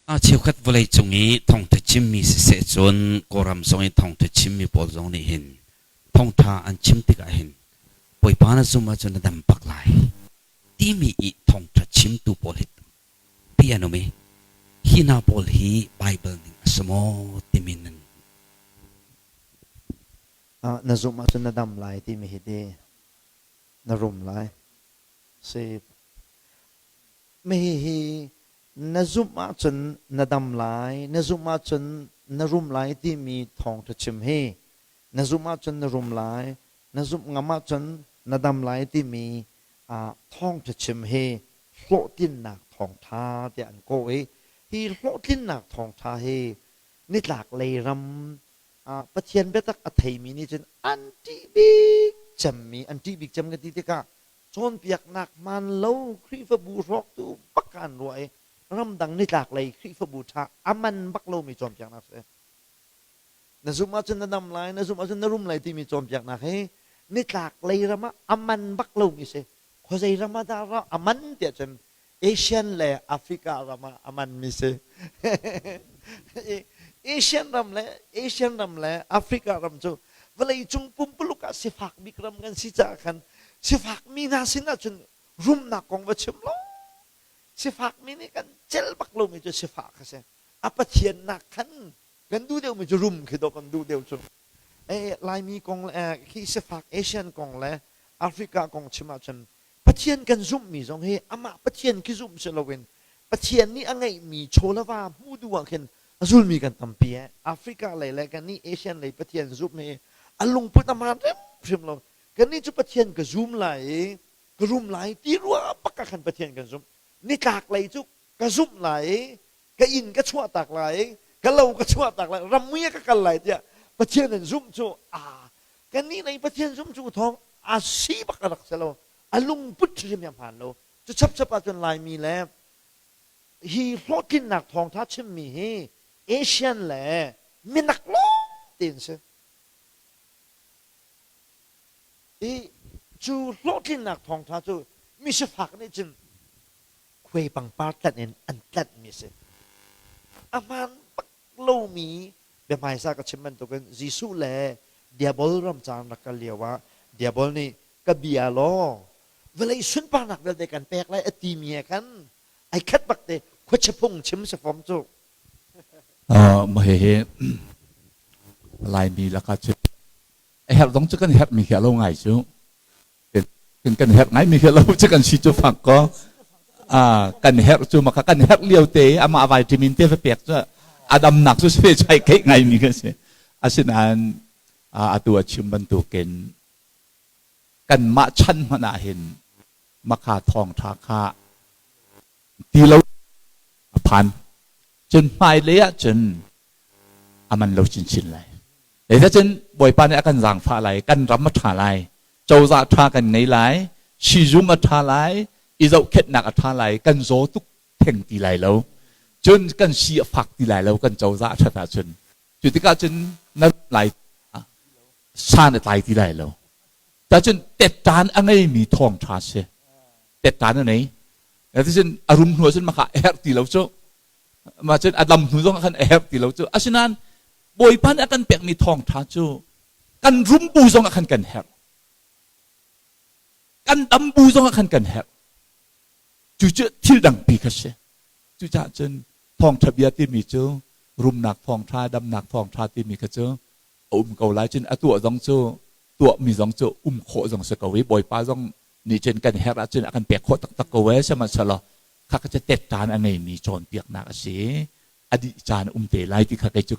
A cheukhat vawleicung i thawngṭha chimmi siseh cun Kawlram zong i thawngṭha chimmi pawl zong nih hin thawngṭha an chim tikah hin Bawipa na zum ahcun na dam bak lai timi i thawngṭha chimtu pawl hi tampi an um i hi hna pawl hi Baibal ning a si maw timi nan Na zumh ahcun na dam lai timi hi ti na rum lai. Si. Hihi na zumh ahcun na dam lai, na zumh ahcun na rum lai timi thawngṭha chim hi na zumh ahcun na rum lai, na zumh ngam ahcun na dam lai timi thawngṭha chim hi hlawhtlinnak thawngṭha tiah an kawh i hi hlawhtlinnak thawngṭha hi nitlak lei ram Pathian biatak a theimi nih cun an ṭih bik cemmi an ṭih bik cem ka ti tikah cawnpiaknak hmaan lo Khrihfabu hrawktu bak ah an ruah i ramdang nitlak lei Khrihfabu ṭha a man bak lomi cawnpiaknak a si. Na zumh ahcun na dam lai, na zumh ahcun na rum lai timi cawnpiaknak hi nitlak lei ram ah a man bak lomi si. Khuazei ram ah dah a man tiah cun Asian le Africa ram ah a manmi si. Asian ram le Asian ram le Africa ram cu vawleicung pumpuluk ah sifak bik ram kan si caah khan sifak mi hna sin ahcun rumnak kong va chim lo. Sifak mi nih kan cel bak lomi cu sifak a si. A Pathian nak khan kan duh deuhmi cu rum khi dawh kan duh deuh cu. Laimi kong le khi sifak Asian kong le Africa kong chim ahcun Pathian kan zumhmi zong hi amah Pathian khi zumh si loin Pathian nih a ngeihmi chaw le va hmuh duh ah khin a zulmi kan tampi eh. Africa lei le kannih Asian lei Pathian zumh hi a lungput a hmaan hrimhrim lo. Kannih cu Pathian ka zum lai i ka rum lai ti ruah bak ah khan Pathian kan zumh. Nitlak lei cu ka zumh lai i ka inn ka chuahtak lai ka lo ka chuahtak lai rammui ah ka kal lai tiah Pathian an zumh cu a kannih lei Pathian zumh cu thawng a si bak a rak si lo a lungput hrim a hmaan lo cu chapchap ahcun Laimi le hi hlawhtlinnak thawngtha chimmi hi Asian le minak lawng tein si i cu hlawhtlinnak thawngtha cu misifak nih cun khuai pangpar tlanh in an tlanhmi a si. A hmaan bak lomi biahmaisa ka chim bantukin Jesuh le Diabol ramcaan rak kal lio ah Diabol nih ka bia law vawlei sunparnak vialte kan pek lai a timi he khan ai khat bak te khuachia phung chim si fom cu. Mah hihi Laimi lakah cu a herh zong cu kan herhmi khi a lo ngai cu. Kan herh ngai mi khi lo cu kan si cu fak ko. Kan herh cu maka kan herh lio te amah vitamin te va pek cu a damnak cu se chai keih ngai mi kan si. Asinain atu a chim bantukin kanmah chan hmanh ah hin maka thawngṭha kha ti lo a phan. Cun hmailei ah cun a man lo chinchin lai. Zeicahcun Bawipa nih a kan zaangfah lai, kan ram a ṭha lai, cozah ṭha kan ngei lai, sizung a ṭha lai, i zohkhenhnak a ṭha lai, kan zaw tuk theng ti lai lo. Cun kan si a fak ti lai lo, kan cozah a ṭhat ahcun. Cu tikah cun na lai san a tlai ti lai lo. Cacun tettan a ngeimi thawngṭha si. Tettan a nei. Cun a rum hnu ahcun maka a herh ti lo cu. Mah cun a dam hnu zong ah khan a herh ti lo cu. Asinain Bawipa nih a kan pekmi thawngṭha cu kan rum bu zong ah khan kan herh. Kan dam bu zong ah khan kan herh. Cucu thil dangpi kha si. Cucaah cun thawngṭha bia timi cu rumnak thawngṭha, damnak thawngṭha timi kha cu a um ko lai. Cun a tuah zong cu tuahmi zong cu um khawh zong si ko i Bawipa zong nih cun kan herh ahcun a kan pek khawh taktak ko ee. Sihmanhsehlaw kha kha cu tettan a ngeimi cawnpiaknak a si. A dih caan um te lai ti kha kei cu.